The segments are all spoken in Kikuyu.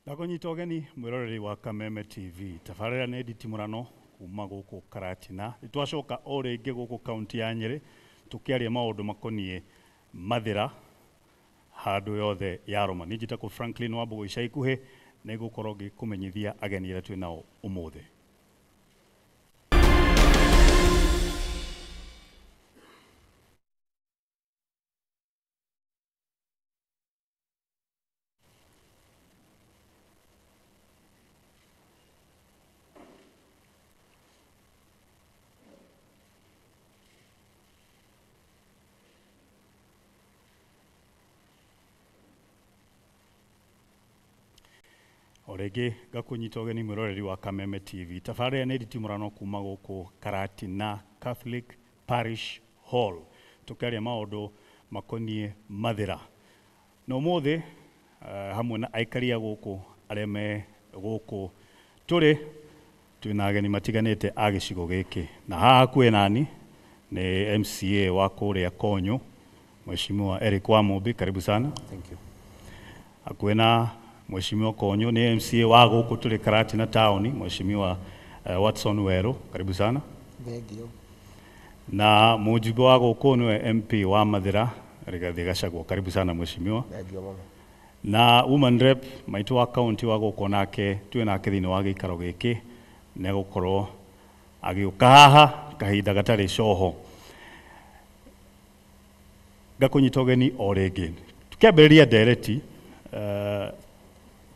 Ndakũnyita ũgeni mwĩroreri wa Kameme TV. Tabarĩra nĩ nditimũrano kuma gũkũ Karatina. Nĩtwacoka o rĩngĩ gũkũ kaunti ya Nyĩrĩ tũkĩaria maũndũ makoniĩ Mathĩra handũ yothe ya Roma. Niĩ njĩtagwo Franklin Wambũgũ ica ikuhĩ nĩ ngũkorwo ngĩkũmenyithia ageni arĩa twĩ nao ũmũthĩ. O rĩngĩ ngakũnyita ũgeni mwĩroreri wa Kameme TV. Tabarĩra nĩ nditimũrano kuma gũkũ Karatina Catholic Parish Hall. Tũkĩaria maũndũ makoniĩ Mathĩra. Na ũmũthĩ hamwe na aikari a gũkũ arĩa me gũkũ tũrĩ twĩna ageni matiganĩte a gĩcigo gĩkĩ. Na haha hakuhĩ nani nĩ MCA wa kũrĩa Konyo, Mheshimiwa Eric Wamumbi, karibu sana. Thank you. Hakuhĩ na Mheshimiwa Konyo ni MCA wa gũkũ tũrĩ Karatina town, Mheshimiwa Watson Weru, karibu sana. Thank you. Na mũjumbe wa gũkũ nĩwe MP wa Mathĩra Rigathĩ Gachagua, karibu sana Mheshimiwa. Thank you mũno. Na woman rep maitũ wa county wa gũkũ nake twĩ nake thĩinĩ wa gĩikaro gĩkĩ nĩ egũkorwo agĩũka haha kahinda gatarĩ coho. Ngakũnyita ũgeni o rĩngĩ tukĩambĩrĩria ndereti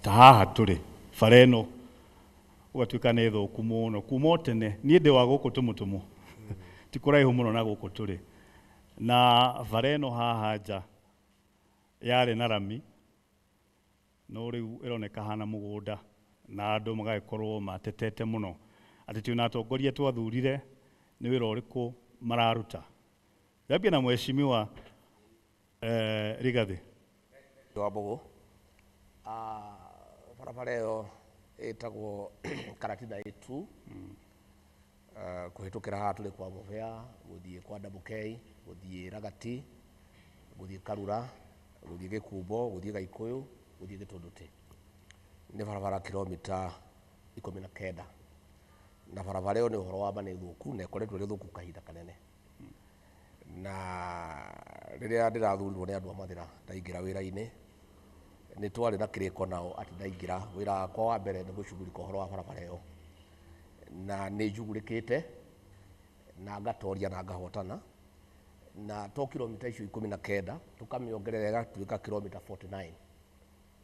ta haha tũrĩ bara ĩno ũgatuĩka nĩ thũku mũno kuma o tene. Niĩ ndĩ wa gũkũ tũmũtũmũ ti kũraihu mũno na gũkũ tũrĩ, na bara ĩno haha nja yarĩ na rami no rĩu ĩroneka hana mũgũnda na andũ magagĩkorwo matetete mũno atĩ twĩna atongoria twathurire nĩ wĩra ũrĩkũ mararuta. Ngambia na Mheshimiwa Rigathĩ Wambũgũ. Barabara ĩyo ĩtagwo Karatina A2 kũhĩtũkĩra haha tũrĩ kwa Mũbĩa, gũthiĩ kwa Ndamũkei, gũthiĩ Ragati, gũthiĩ Karura, gũthiĩ Gĩkumbo, gũthiĩ Gaikũyũ, gũthiĩ Gĩtũndũtĩ. Nĩ barabara kilomita 19. Na barabara ĩyo nĩ ũhoro wa ma nĩ thũku na ĩkoretwo ĩrĩ thũku kahinda kanene. Na rĩrĩa ndĩrathurirwo nĩ andũ a Mathĩra ndaingĩra wĩra-inĩ, nĩ twarĩ na kĩrĩko nao atĩ ndaingĩra wĩra wakwa wa mbere nĩ gũcugurika ũhoro wa barabara ĩyo. Na nĩ njugurĩkĩte na ngatoria na ngahotana. Na to kilomita icio 19 tũkamĩongerera ĩgatuĩka kilomita 49.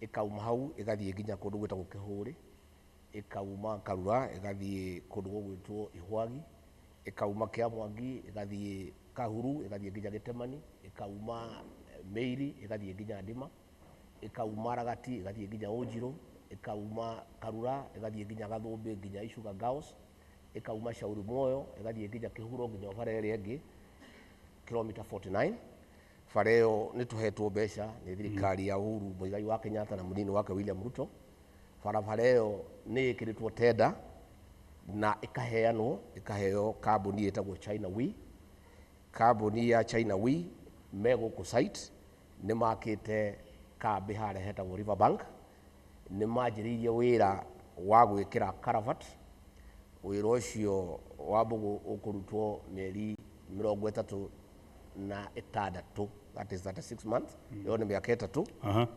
Ĩkauma hau ĩgathiĩ nginya kũndũ gwĩtagwo Kĩhũrĩ, ĩkauma Karura ĩgathiĩ kũndũ gũgwĩtwo Ihwagi, ĩkauma Kĩamwangi ĩgathiĩ Kahuru ĩgathiĩ nginya Gĩtemani, ĩkauma Mĩiri ĩgathiĩ nginya Ndima, ĩkauma Ragati ĩgathiĩ nginya Ũnjirũ, ĩkauma Karura ĩgathiĩ nginya Gathũmbĩ nginya Icuga Girls, ĩkauma Shauri Moyo ĩgathiĩ nginya Kĩhuro nginya bara ĩrĩa ĩngĩ kilomita 49. Bara ĩyo nĩ tũhetwo mbeca nĩ thirikari ya Uhuru Muigai wa Kenyatta na mũnini wake William Ruto. Barabara ĩyo nĩ ĩkĩrĩtwo tenda na ĩkaheanwo, ĩkaheo kambuni ĩtagwo China We. Kambuni ya China We me gũkũ site nĩ makĩte kambĩ harĩa hetagwo Riverbank. Nĩ manjĩrĩirie wĩra wa gwĩkĩra culvert. Wĩra ũcio wa Mbũgũ ũkũrutwo mĩeri 36, that is 36 months, ĩyo nĩ mĩaka 3.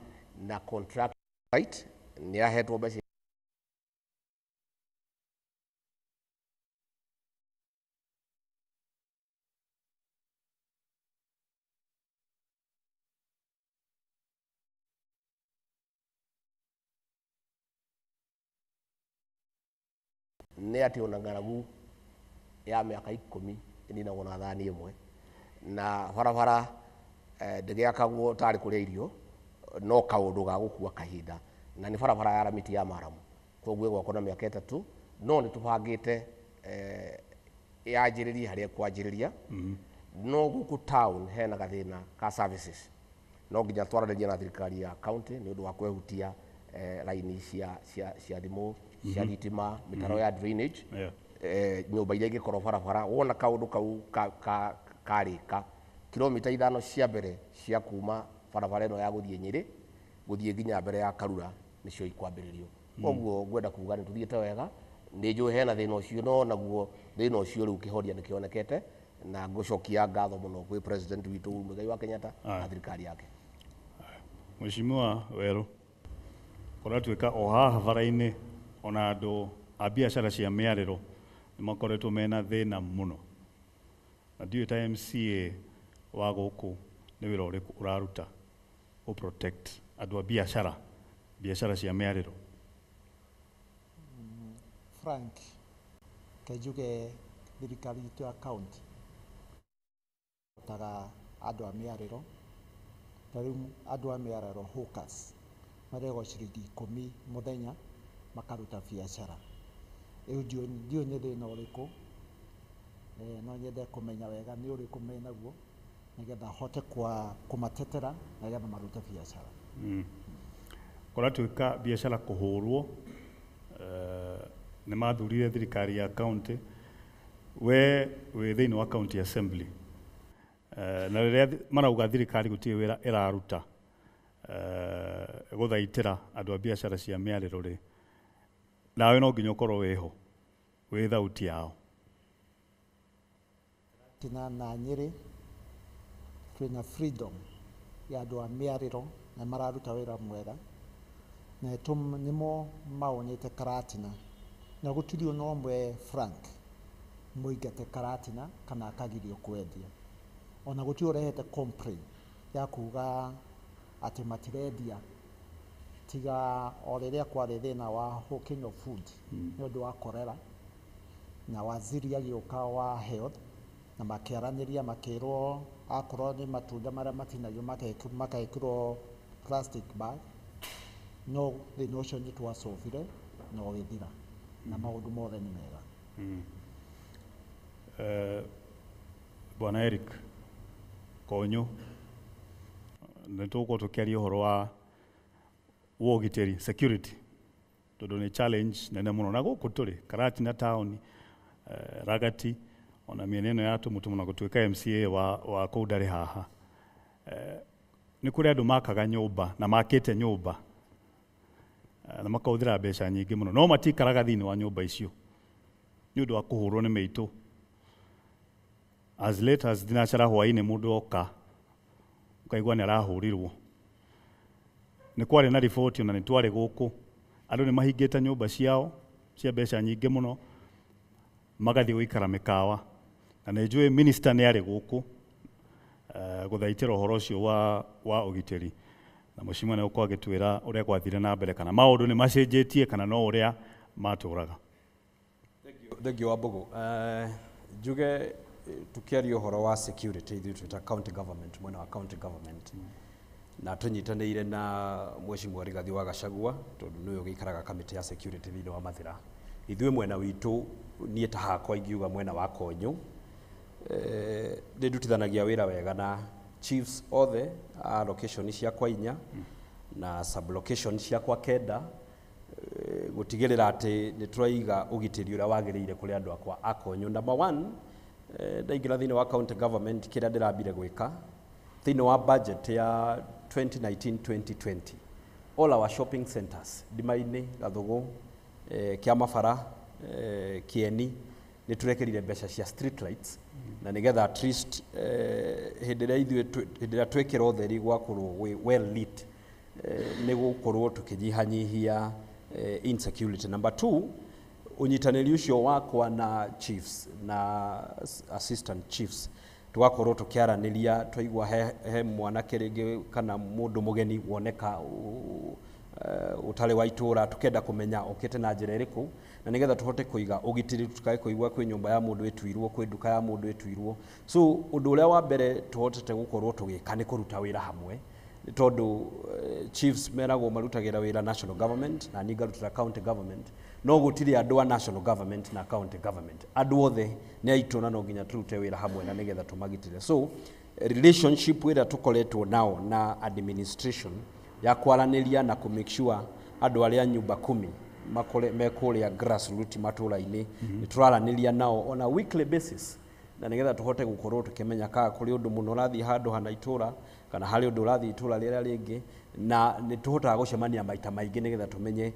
Na contract site nĩ yahetwo mbeca nĩ atĩ ona ng'aragu ya mĩaka 10 ĩninagwo na thani ĩmwe. Na barabara ndĩgĩakagwo tarĩ kũrĩa irio, no kaũndũ ga gũkua kahinda. Na nĩ barabara ya ramiti ya maramu, koguo ĩgwakwo na mĩaka 3, no nĩ tũbangĩte yanjĩrĩrie harĩa ĩkwanjĩrĩria. No gũkũ town hena gathĩna ka services, no nginya twaranĩrie na thirikari ya county nĩ ũndũ wa kwehutia raini cia thimũ, cia thitima, mĩtaro ya drainage, nyũmba iria ingĩkorwo barabara. Wona kaũndũ kau karĩka kilomita 5 cia mbere cia kuma barabara ĩno ya gũthiĩ Nyĩrĩ gũthiĩ nginya mbere ya Karura Nĩcio ikwambĩrĩrio. Koguo ngwenda kuga nĩ tũthiĩte wega. Nĩ njũĩ hena thĩna ũcio, no naguo thĩna ũcio rĩu kĩhonia nĩ kĩonekete, na ngũcokia ngatho mũno kwĩ president witũ Uhuru Muigai wa Kenyatta na thirikari yake. Mheshimiwa Weru, kũratuĩka o haha bara-inĩ ona andũ a biacara cia mĩarĩro nĩ makoretwo mena thĩna mũno, na ndiũĩ ta MCA wa gũkũ nĩ wĩra ũrĩkũ ũraruta gũ protect andũ a biacara cia mĩarĩro? Frank, kenjuge thirikari itũ ya county taga andũ a mĩarĩro. Ta rĩu andũ a mĩarĩro, hawkers, marĩhagwo ciringi 10 mũthenya makaruta biacara ĩyo. Ndiũĩ nĩ thĩna ũrĩkũ. No nyende kũmenya wega nĩ ũrĩkũ menaguo, nĩgetha hote kũmatetera, nĩgetha marute biacara. Kũratuĩka biacara kũhũrwo, nĩ mathurire thirikari ya county. We wĩ thĩinĩ wa county assembly, na rĩrĩa marauga thirikari gũtirĩ wĩra ĩraruta gũthaitĩra andũ a biacara cia mĩarĩro rĩ, nawe no nginya ũkorwo wĩho wĩ thauti yao. Tina na Nyĩrĩ twĩna freedom ya andũ a mĩarĩro na mararuta wĩra mwega, na nĩmo maonete Karatina, na gũtirĩ ona ũmwe, Frank, mũingate Karatina kana akagirio kwendia. Ona gũtirĩ ũrehete complaint ya kuga atĩ matirendia, tiga o rĩrĩa kwarĩ thĩna wa hawking of food nĩ ũndũ wa cholera, na waziri agĩũka wa health na makĩaranĩria, makĩrwo akorwo nĩ matunda marĩa matinagio magekĩrwo plastic bag. No thĩna ũcio nĩ twacovire na ũgĩthira, na maũndũ mothe nĩ mega. Bwana Eric Konyo, nĩ tũgũkorwo tũkĩaria ũhoro wa ũgitĩri, security, tondũ nĩ challenge nene mũno na gũkũ tũrĩ Karatina town, Ragati, ona mĩena ĩno ya Tumutumu, na gũtuĩka MCA wa kũu ndarĩ haha. Nĩ kũrĩ andũ makaga nyũmba na makĩte nyũmba na makahũthĩra mbeca nyingĩ mũno, no matikaraga thĩinĩ wa nyũmba icio nĩ ũndũ wa kũhũrwo nĩ mĩitũ. As late as thinacara hwaĩ-inĩ, mũndũ oka ũkaigua nĩ arahũrirwo. Nĩ kwarĩ na riboti, ona nĩ twarĩ gũkũ, andũ nĩ mahingĩte nyũmba ciao cia mbeca nyingĩ mũno, magathiĩ gũikara mĩkawa, na nĩ njũĩ minister nĩ arĩ gũkũ gũthaitĩra ũhoro ũcio wa ũgitĩri, na mũcimwa nĩ gũkorwo agĩtwĩra ũrĩa gwathire na mbere, kana maũndũ nĩ macenjetie kana no ũrĩa matũraga. Thank you, Wambugu. Njuge tukiaria ũhoro wa security, ithuĩ twĩta county government, mwena wa county government, na tũnyitanĩire na Mheshimiwa Rigathi wa Gachagua, tondũ nĩwe ũgĩikaraga kamĩtĩ ya security thĩinĩ wa Mathĩra. Ithuĩ mwena witũ, niĩ ta hakwa ingiuga mwena wa Konyo, nĩ ndutithanagia wĩra wega na chiefs othe a location ciakwa 4 na sub location ciakwa 9, gũtigĩrĩra atĩ nĩ tũraiga ũgitĩri ũrĩa wagĩrĩire kũrĩ andũ akwa a Konyo. Number one, ndaingĩra thĩinĩ wa county government, kĩrĩa ndĩrambire gwĩka thĩinĩ wa budget ya 2019-2020, all our shopping centers, Ndimainĩ, Gathugu, Kĩamabara, Kĩeni, nĩ tũrekĩrire mbeca cia street lights, na nĩgetha at least hĩndĩ ĩrĩa ithuĩ hĩndĩ ĩrĩa twekĩra ũtheri gwakorwo gwĩ well lit, nĩ gũkorwo tũkĩnyihanyihia insecurity. Number two, ũnyitanĩri ũcio wakwa na chiefs na assistant chiefs, tũgakorwo tũkĩaranĩria twaigua he mwanake rĩngĩ kana mũndũ mũgeni woneka ũtarĩ wa itũra, tukenda kũmenya okĩte na njĩra ĩrĩkũ, na nĩgetha tũhote kũiga ũgitĩri, tũtikae kũigua kwĩ nyũmba ya mũndũ ĩtuirwo, kwĩ nduka ya mũndũ ĩtuirwo. So ũndũ ũrĩa wa mbere tũhotete gũkorwo tũgĩka nĩ kũruta wĩra hamwe, nĩ tondũ chiefs meragwo marutagĩra wĩra national government na niĩ ngarutĩra county government, no gũtirĩ andũ a national government na county government, andũ othe nĩ aitũ na no nginya tũrute wĩra hamwe na nĩgetha tũmagitĩre. So relationship ĩrĩa tũkoretwo nao na administration ya kwaranĩria na kũ make sure andũ arĩa nyumba kumi makore me kũrĩa grassroots matũra-inĩ, nĩ tũraranĩria nao on a weekly basis, na nĩgetha tũhote gũkorwo tũkĩmenya kana kũrĩ ũndũ mũno ũrathiĩ handũ hana itũra, kana harĩ ũndũ ũrathiĩ itũra rĩrĩa rĩngĩ. Na nĩ tũhotaga gũcemania maita maingĩ nĩgetha tũmenye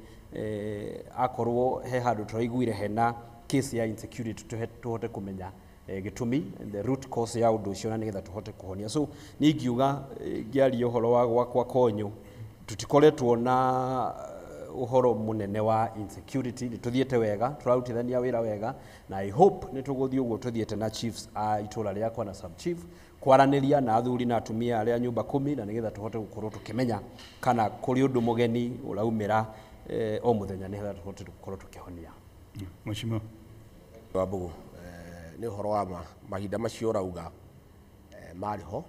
akorwo he handũ tũraiguire hena case ya insecurity, tũhote kũmenya gĩtũmi, the root cause ya ũndũ ũcio, na nĩgetha tũhote kũhonia. So niĩ ingiuga, ngĩaria ũhoro wa gwakwa Konyo, tũtikoretwo na ũhoro mũnene wa insecurity. Nĩ tũthiĩte wega, tũrarutithania wĩra wega, na I hope nĩ tũgũthiĩ ũguo tũthiĩte na chiefs a itũra rĩakwa na sub chief, kwaranĩria na athuri na atumia arĩa nyumba kumi, na nĩgetha tũhote gũkorwo tũkĩmenya kana kũrĩ ũndũ mũgeni ũraumĩra o mũthenya, nĩgetha tũhote gũkorwo tũkĩhonia. Mheshimiwa. Wambugu, nĩ ũhoro wa ma, mahinda macio ũrauga marĩ ho,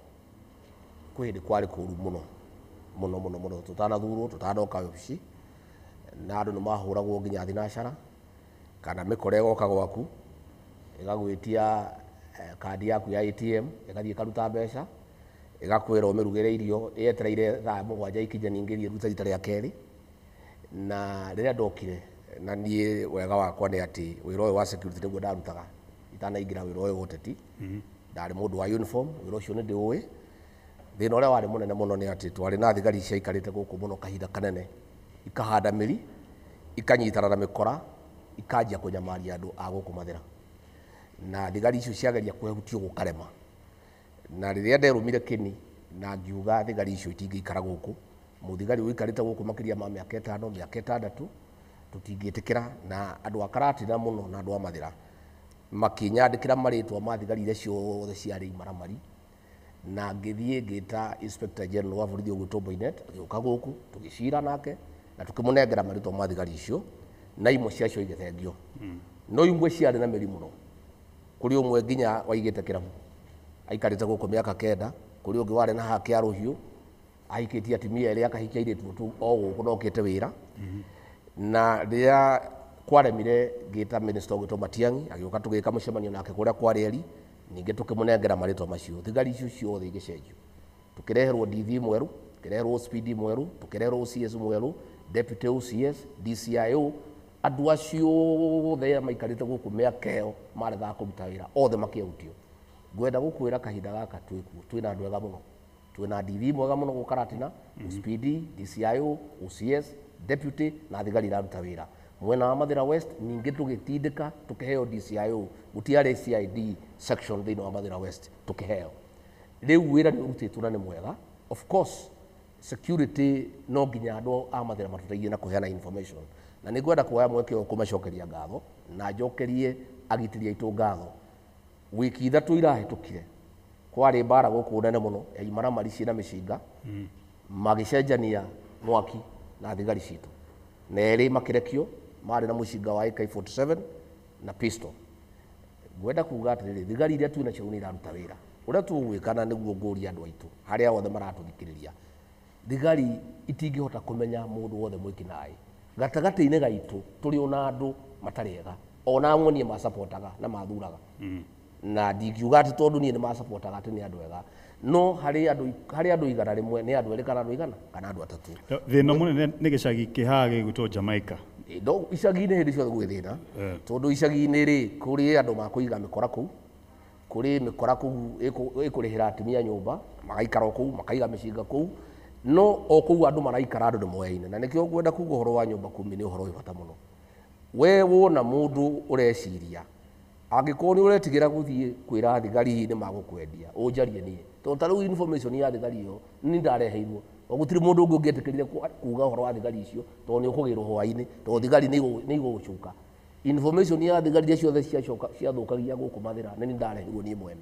kwĩ hĩndĩ kwarĩ kũru mũno mũno mũno mũno tũtanathurwo, tũtanoka wabici, na andũ nĩ mahũragwo nginya thinacara, kana mĩkora ĩgoka gwaku ĩgagwĩtia kandi yaku ya ATM, ĩgathiĩ ĩkaruta mbeca, ĩgakwĩra ũmĩrugĩre irio yetereire thaa 7 ikinye, ningĩ ĩthiĩ ĩrute rita rĩa kerĩ. Na rĩrĩa ndokire, na niĩ wega wakwa nĩ atĩ wĩra ũyũ wa security nĩguo ndarutaga itanaingĩra wĩra ũyũ wa ũteti. Ndarĩ mũndũ wa uniform, wĩra ũcio nĩ ndĩũĩ. Thĩna ũrĩa warĩ mũnene mũno nĩ atĩ twarĩ na thigari ciaikarĩte gũkũ mũno kahinda kanene, ikahanda mĩri, ikanyitana na mĩkora, ikanjia kũnyamaria andũ a gũkũ Mathĩra, na thigari icio ciageria kũhutio gũkarema. Na rĩrĩa nderũmire kĩni na ngiuga thigari icio itingĩikara gũkũ, mũthigari ũikarĩte gũkũ makĩria ma mĩaka 5, mĩaka 6, tũtingĩtĩkĩra. Na andũ a Karatina mũno na andũ a Mathĩra makĩnyandĩkĩra marĩtwa ma thigari iria ciothe ciarĩ imaramari, na ngĩthiĩ ngĩta Inspector General wa borithi ũgwĩtwo Boynet, agĩũka gũkũ, tũgĩcira nake na tũkĩmũnengera marĩtwa ma thigari icio, na imwe ciacio igĩthengio, no imwe ciarĩ na mĩri mũno. Kũrĩ ũmwe nginya waigĩte kĩrabu, aikarĩte gũkũ mĩaka 9. Kũrĩ ũngĩ warĩ na haha kĩa rũhiũ, ahikĩtie atumia erĩ, akahikia airĩtu tu o gũkũ, na okĩte wĩra. Na rĩrĩa kwaremire, ngĩta minister ũgwĩtwo Matiang'i, agĩũka, tũgĩka mũcemanio nake kũrĩa kwa rĩeri, ningĩ tũkĩmũnengera marĩtwa macio. Thigari icio ciothe igĩcenjio, tũkĩreherwo DV mwerũ, tũkĩreherwo OCPD mwerũ, tũkĩreherwo OCS mwerũ, deputy OCS, DCIO. Andũ acio othe maikarĩte gũkũ mĩaka ĩyo maregaga kũruta wĩra, othe makĩahutio. Ngwenda gũkwĩra kahinda gaka twĩkuo twĩna andũ ega mũno, twĩna DV mwega mũno gũkũ Karatina, OCPD, DCIO, OCS, deputy, na thigari iraruta wĩra. Mwena wa Mathĩra West ningĩ tũgĩtindĩka tũkĩheo DCIO, gũtiarĩ CID section thĩinĩ wa Mathĩra West, tũkĩheo. Rĩu wĩra nĩ ũrutĩtwo na nĩ mwega. Of course security no nginya andũ a Mathĩra matũteithie na kũheana information, na nĩ ngwenda kuoya mweke ũyũ kũmacokeria ngatho na njokerie agitĩri aitũ ngatho. Wiki 3 irahĩtũkire kwarĩ mbara gũkũ nene mũno ya imaramari ciĩna mĩcinga, magĩcenjania mwaki na thigari citũ, na erĩ makĩrekio marĩ na mũcinga wa AK47 na pistol. Ngwenda kuga atĩrĩrĩ, thigari iria twĩ nacio nĩ iraruta wĩra ũrĩa tũgwĩka, na nĩguo ngũria andũ aitũ harĩa othe maratũthikĩrĩria, thigari itingĩhota kũmenya mũndũ wothe mwĩkinaĩ gatagatĩ-inĩ gaitũ. Tũrĩ ona andũ matarĩ ega, ona amwe niĩ macapotaga na mathuraga, na ndingiuga atĩ tondũ niĩ nĩ macapotaga atĩ nĩ andũ ega, no harĩ andũ 100 nĩ andũ erĩ kana andũ 100 kana andũ 3. Thĩna mũnene nĩ gĩcagi kĩ haha gĩgwĩtwo Jamaica. No icagi-inĩ hĩndĩ ciothe gwĩ thĩna, tondũ icagi-inĩ rĩ, kũrĩ andũ makũiga mĩkora kũu, kũrĩ mĩkora kũu ĩkũrĩhĩra atumia nyũmba, magaikara o kũu, makaiga mĩcinga kũu, no o kũu andũ maraikara, andũ nĩ moyaine. Na nĩkĩo ngwenda kuga ũhoro wa nyũmba kumi nĩ ũhoro wĩ bata mũno. We wona mũndũ ũreciria, angĩkorwo nĩ ũretigĩra gũthiĩ kwĩra thigari hihi nĩ magũkwendia, ũnjarie niĩ, tondũ ta rĩu information ya thigari ĩyo nĩ ndareheirwo. O gũtirĩ mũndũ ũngĩ ũngĩetĩkĩrire kuga ũhoro wa thigari icio, tondũ nĩ ũkũgĩrwo hwaĩ-inĩ, tondũ thigari nĩ igũgũcuka. Information ya thigari iria ciothe ciacoka ciathũkagia gũkũ Mathĩra nĩ ndareheirwo niĩ mwene,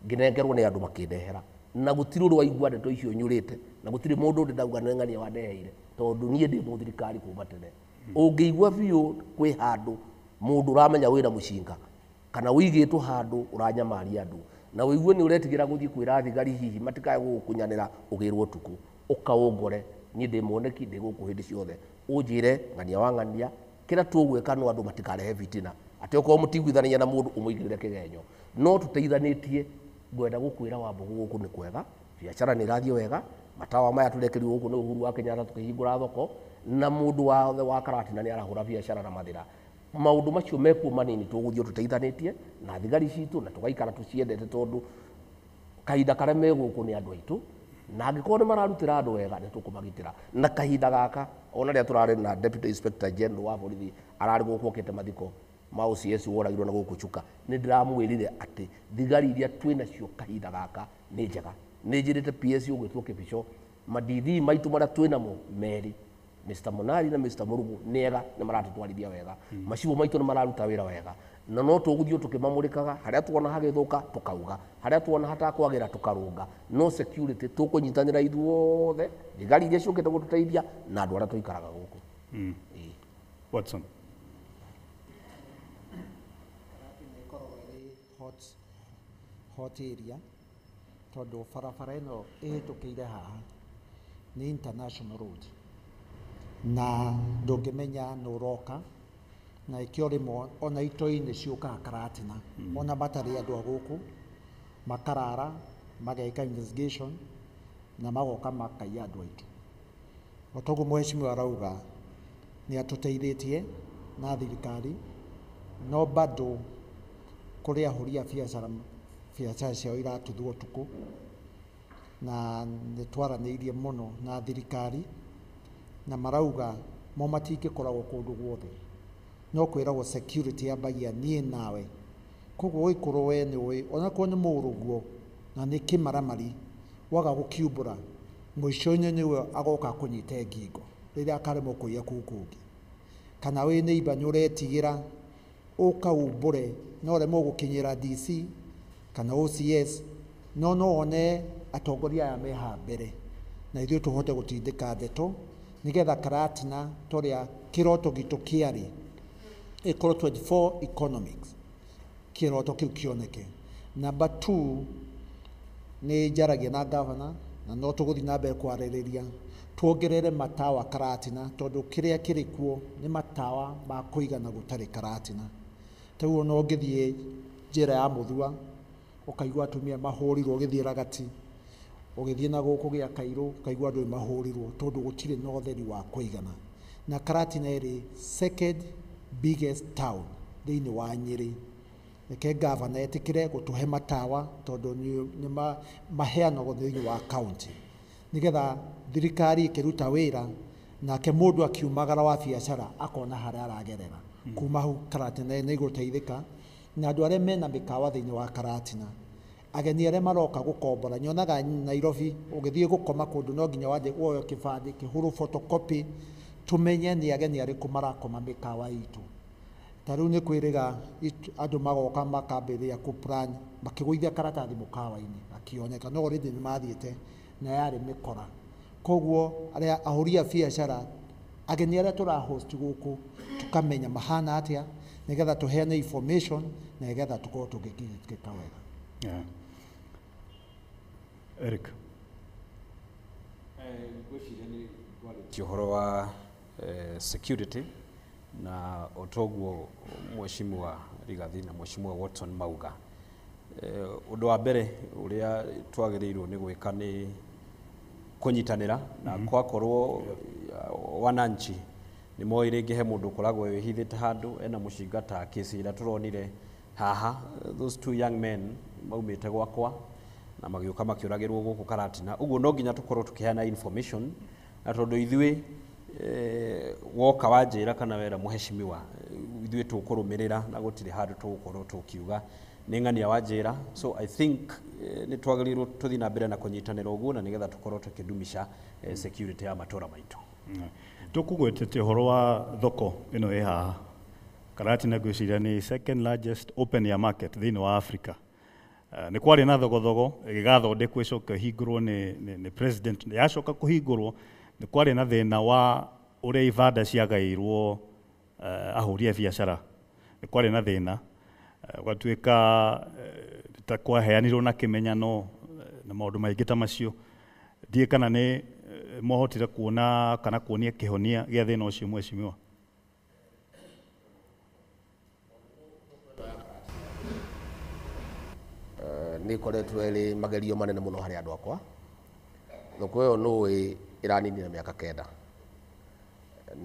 ngĩnengerwo nĩ andũ makĩndehera, na gũtirĩ ũrĩ waigua ndeto icio nyũrĩte, na gũtirĩ mũndũ ũndĩ ndauga nĩ ng'ania wandeheire, tondũ niĩ ndĩ mũthirikari kuma tene. Ũngĩigua biũ kwĩ handũ mũndũ ũramenya wĩna mũcinga kana ũigĩtwo handũ ũranyamaria andũ, na ũigue nĩ ũretigĩra gũthiĩ kwĩra thigari hihi matikae gũgũkunyanĩra ũgĩrwo ũtukũ, ũkaũngore niĩ ndĩ mwoneki, ndĩ gũkũ hĩndĩ ciothe, ũnjĩre ng'ania wa ng'ania. Kĩrĩa tũgwĩka no andũ matikarehe bitina, atĩ okorwo mũtiguithanagia na mũndũ ũmũigĩrĩre kĩgenyo, no tũteithanĩtie. Ngwenda gũkwĩra Wambũgũ, gũkũ nĩ kwega, biacara nĩ irathiĩ wega. Matawa maya tũrekĩrirwo gũkũ nĩ Uhuru wa Kenyatta tũkĩhingũra thoko, na mũndũ wothe wa Karatina nĩ arahũra biacara na Mathĩra. Maũndũ macio mekuo manini, tũgũthiĩ tũteithanĩtie na thigari citũ na tũgaikara tũciendete, tondũ kahinda karĩa me gũkũ nĩ andũ aitũ. Na angĩkorwo nĩ mararutĩra andũ wega, nĩ tũkũmagitĩra. Na kahinda gaka ona rĩrĩa tũrarĩ na Deputy Inspector General wa borithi ararĩ gũkũ okĩte mathiko ma OCS woragirwo na gũkũ Chuka, nĩ ndĩramwĩrire atĩ thigari iria twĩnacio kahinda gaka nĩ njega. Nĩ njĩrĩte PS ũgwĩtwo Kĩbico, madithi maitũ marĩa twĩnamo merĩ, Mr. Monari na Mr. Murugu, nĩ ega, nĩ maratũtwarithia wega. Macibũ maitũ nĩ mararuta wĩra wega, na no tũgũthiĩ tũkĩmamũrĩkaga harĩa tuona hagĩthũka tũkauga, harĩa tuona hatakwagĩra tũkarũnga. No security tũkũnyitanĩra ithuothe, thigari iria ciũkĩte gũtũteithia na andũ arĩa tũikaraga gũkũ. Ĩĩ. Watson. Karatina ĩkoragwo ĩrĩ hot area tondũ barabara ĩno ĩhĩtũkĩire haha nĩ international road, na ndũngĩmenya nũ ũroka, na ĩkĩo rĩmwe ona itoi nĩ ciũkaga Karatina, ona matarĩ andũ a gũkũ, makarara mageka investigation na magoka makaiya andũ aitũ. O toguo mheshimiwa arauga, nĩ atũteithĩtie na thirikari, no bado kũrĩ ahũri a biacara biacara ciao iratuthwo ũtukũ, na nĩ twaranĩirie mũno na thirikari, na marauga mo matingĩkoragwo kũndũ guothe, no kwĩragwo security yambagia niĩ nawe. Koguo ũgĩkorwo we nĩ ũĩ onakorwo nĩ mũrũguo na nĩ kĩmaramari, waga gũkiumbũra mũico-inĩ nĩwe agoka akũnyite ngingo rĩrĩa akaremwo kũiya kũu kũngĩ. Kana wĩ neighbor nĩ ũretigĩra ũkaumbũre, no ũremwo gũkinyĩra DC kana OCS, no one atongoria aya me haha mbere na ithuĩ tũhote gũtindĩka ndeto nĩgetha Karatina torĩa kĩroto gitũ kĩarĩ ĩkorwo 24 economics, kĩroto kĩu kĩoneke. Number 2, nĩ njaragia na governor na no tũgũthiĩ na mbere kwarĩrĩria tuongerere matawa Karatina, tondũ kĩrĩa kĩrĩ kuo nĩ matawa ma kũigana gũtarĩ Karatina. Ta rĩu ona ũngĩthiĩ njĩra ya Mũthua ũkaigua atumia mahũrirwo, ũgĩthiĩ Ragati, ũgĩthiĩ na gũkũ gĩa Kairũ ũkaigua andũ mahũrirwo tondũ gũtirĩ na ũtheri wa kũigana. Na Karatina ĩrĩ second biggest town thĩinĩ wa Nyĩrĩ. Reke gavana etĩkĩre gũtũhe matawa tondũ nĩ maheanagwo thĩinĩ wa county, nĩgetha thirikari ĩkĩruta wĩra nake mũndũ akiumagara wa biacara akona harĩa aragerera. Kuma hau Karatina nĩ ĩgũteithĩka, na andũ arĩa mena mĩkawa thĩinĩ wa Karatina, ageni arĩa maroka gũkombora, nyonaga Nairobi ũgĩthiĩ gũkoma kũndũ no nginya wambie woyo kĩbandĩ kĩhũrwo photocopy tũmenye nĩ ageni arĩkũ marakoma mĩkawa itũ. Ta rĩu nĩ kwĩrĩga andũ magoka makambĩrĩria kũ plan makĩgũithia karatathi mũkawa-inĩ akĩoneka, no already nĩ mathiĩte na yarĩ mĩkora. Koguo arĩa ahũri a biacara, ageni arĩa tũra host gũkũ tũkamenya mahana atĩa, nĩgetha tũheane information na nĩgetha tũkorwo tũgĩkĩka wega. Yeah. Eric. Ngwĩciria nĩ ngwarĩtie ũhoro wa security, na otoguo mheshimiwa Rigathi na mheshimiwa Watson mauga. Ũndũ wa mbere ũrĩa twagĩrĩirwo nĩ gwĩka nĩ kũnyitanĩra na kwakorwo wananchi nĩ moĩ rĩngĩ he mũndũ ũkoragwo wĩhithĩte handũ ena mũcinga, ta kesi ĩrĩa tũronire haha, those two young men maumĩte gwakwa na magĩũka makĩũragĩrwo gũkũ Karatina. Ũguo no nginya tũkorwo tũkĩheana information, na tondũ ithuĩ woka wanjĩra kana wera mheshimiwa, ithuĩ tũkũrũmĩrĩra na gũtirĩ handũ tũgũkorwo tũkiuga nĩ ng'ania wanjĩra. So I think nĩ twagĩrĩirwo tũthiĩ na mbere na kũnyitanĩra ũguo, na nĩgetha tũkorwo tũkĩdumisha security ya matũra maitũ. Tũkũgwetete ũhoro wa thoko ĩno ĩ haha Karatina, ngwĩciria nĩ second largest open air market thĩinĩ wa Africa. Nĩ kwarĩ na thogothogo ĩgĩgathondekwo ĩcoke ĩhingũrwo nĩ president. Yacoka kũhingũrwo nĩ kwarĩ na thĩna wa ũrĩa ibanda ciagairwo ahũri a biacara. Nĩ kwarĩ na thĩna, gũgatuĩka ta kwaheanirwo na kĩmenyano na maũndũ maingĩ ta macio. Ndiũĩ kana nĩ mwahotire kuona kana kuonia kĩhonia gĩa thĩna ũcio, mheshimiwa. Nĩ ĩkoretwo ĩrĩ magerio manene mũno harĩ andũ akwa. Thoko ĩyo nũĩ ĩraninire mĩaka 9,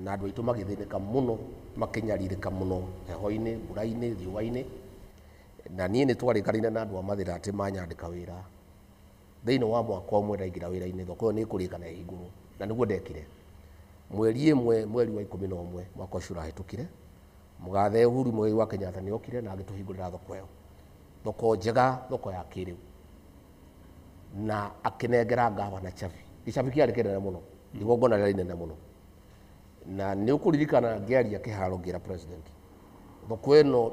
na andũ aitũ magĩthĩnĩka mũno, makĩnyarirĩka mũno heho-inĩ, mbura-inĩ, riũa-inĩ. Na niĩ nĩ twarĩkanĩire na andũ a Mathĩra atĩ manyandĩka wĩra Thĩinĩ wa mwaka ũmwe ndaingĩra wĩra-inĩ, thoko ĩyo nĩ ĩkũrĩka na ĩhingũrwo, na nĩguo ndekire. Mweri ĩmwe mweri wa 11 mwaka ũcio ũrahĩtũkire, mũgathe Uhuru Muigai wa Kenyatta nĩ okire na agĩtũhingũrĩra thoko ĩyo, thoko njega, thoko ya kĩrĩu, na akĩnengera gavana chabi. Gĩcabi kĩarĩ kĩnene mũno, igongona rĩarĩ inene mũno, na nĩ ũkũririkana ngĩaria kĩharo ngĩra president, thoko ĩno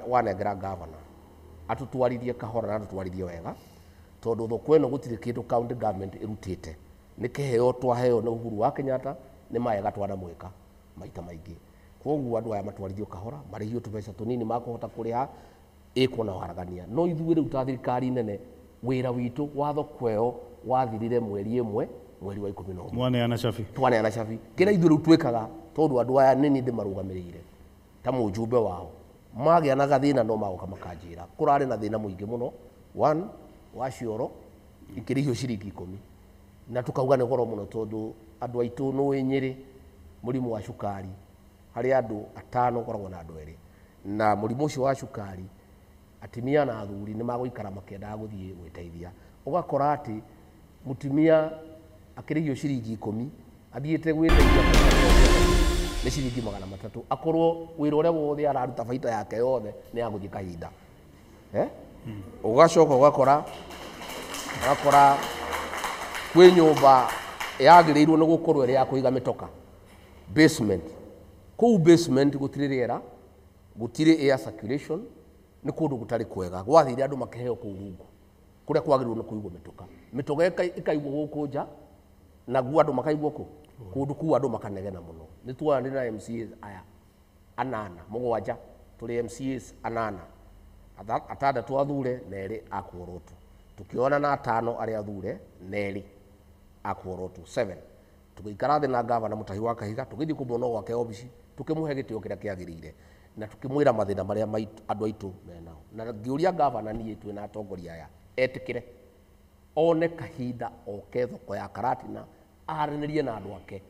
wanengera gavana atũtwarithie kahora na atũtwarithie wega, tondũ thoko ĩno gũtirĩ kĩndũ county government ĩrutĩte, nĩ kĩheo twaheo nĩ Uhuru wa Kenyatta, nĩ maega twanamwĩka maita maingĩ. Koguo andũ aya matwarithio kahora, marĩhio tũbeca tũnini makũhota kũrĩha, ĩkwo na waragania. No ithuĩ rĩu ta thirikari nene, wĩra witũ wa thoko ĩyo wathirire mweri ĩmwe mweri wa 11. Mwaneana cabi. Twaneana cabi. Kĩrĩa ithuĩ rĩu twĩkaga, tondũ andũ aya nĩ niĩ ndĩmarũgamĩrĩire ta mũjumbe wao, magĩa na gathĩna no magoka makanjĩra. Kũrarĩ na thĩna mũingĩ mũno, one wa cioro ikĩrĩhio ciringi 10, na tukauga nĩ goro mũno tondũ andũ aitũ nũĩ Nyĩrĩ mũrimũ wa cukari harĩ andũ 5 ũkoragwo na andũ 2, na mũrimũ ũcio wa cukari atumia na athuri nĩ magũikara makĩendaga gũthiĩ gwĩteithia. Ũgakora atĩ mũtumia akĩrĩhio ciringi 10 athiĩte gwĩteithia nĩ ciringi 300, akorwo wĩra ũrĩa wothe araruta baita yake yothe nĩ ya gũthiĩ kahinda. Ũgacoka ũgakora kwĩ nyũmba yagĩrĩirwo nĩ gũkorwo ĩrĩ ya kũiga mĩtoka, basement. Kũu basement gũtirĩ rĩera, gũtirĩ air circulation, nĩ kũndũ gũtarĩ kwega. Gwathire andũ makĩheo kũu rungu kũrĩa kwagĩrĩirwo nĩ kũigwo mĩtoka, mĩtoka ĩkaigwo gũkũ nja, naguo andũ makaigwo kũ kũndũ kũu andũ makanegena mũno. Nĩ tuonanire na MCAs aya 8 7, tũrĩ MCAs 8, 6 athure na 2 a kuorotwo, tukiona na 5 arĩa athure na 2 a kuorotwo, 7. Tũgĩikara thĩ na gavana Mutahi wa Kahiga, tũgĩthiĩ kũmuona gwake obici, tũkĩmũhe gĩtĩo kĩrĩa kĩagĩrĩire, na tũkĩmwĩra mathĩna marĩa andũ aitũ menao. Na ngĩũria gavana niĩ twĩ na atongoria aya etĩkĩre one kahinda oke thoko ya Karatina aranĩrie na andũ ake,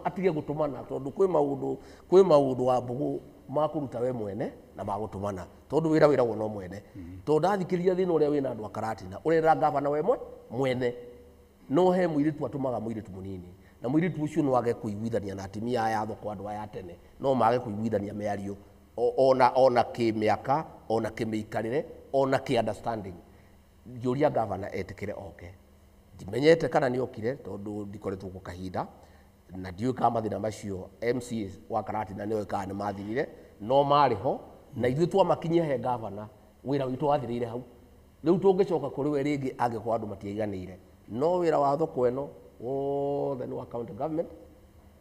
atige gũtũmana, tondũ kwĩ maũndũ wa mbũgũ makũruta we mwene na magũtũmana, tondũ wĩra wĩragwo no mwene. Tondũ ndathikĩrĩria thĩna ũrĩa wĩna andũ a Karatina, ũrera gavana we mwene, no he mũirĩtu atũmaga mũirĩtu mũnini, na mũirĩtu ũcio no age kũiguithania na atumia aya a thoko, andũ aya a tene no mage kũiguithania mĩario ona kĩmĩaka, ona kĩmĩikarĩre, ona kĩ understanding. Ngĩũria gavana etĩkĩre oke, ndimenyete kana nĩ okire tondũ ndikoretwo gwa kahinda, na ndiũĩ kana mathĩna macio MCA wa Karatina nĩoĩ kana nĩ mathirire, no marĩ ho, na ithuĩ twamakinyia he gavana, wĩra witũ wathirĩire hau. Rĩu tũngĩcoka kũrĩ we rĩngĩ angĩkorwo andũ matiaiganĩire, no wĩra wa thoko ĩno wothe nĩ wa county government,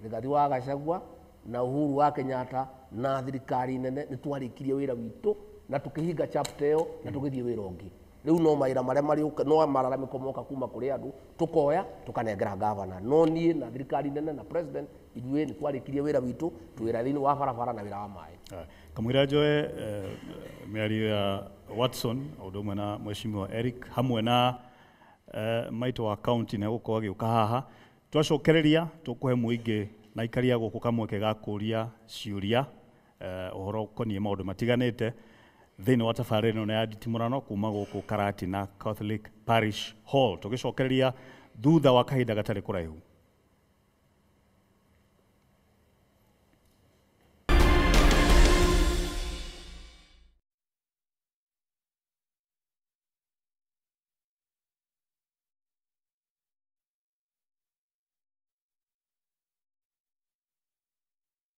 Rigathi wa Gachagua na Uhuru wa Kenyatta na thirikari nene, nĩ twarĩkirie wĩra witũ na tũkĩhinga chapter ĩyo na tũgĩthiĩ wĩra ũngĩ. Rĩu no mawĩra marĩa marĩũka, no mararamĩko moka kuma kũrĩ andũ, tũkoya tũkanengera gavana. No niĩ na thirikari nene na president ithuĩ nĩ twarĩkirie wĩra witũ, twĩra thĩinĩ wa barabara na wĩra wa maĩ. Kamũira njoe mĩario ya Watson ũndũ ũmwe na mheshimiwa Eric hamwe na maitũ wa county nĩ egũkorwo agĩũka haha. Twacokereria tũkũhe mũingĩ na aikaria gũkũ kamweke ga kũria ciũria ũhoro ũkoniĩ maũndũ matiganĩte thĩinĩ wa tabarĩra ĩno ya nditimũrano kuma gũkũ Karatina Catholic Parish Hall. Tũgĩcokereria thutha wa kahinda gatarĩ kũraihu.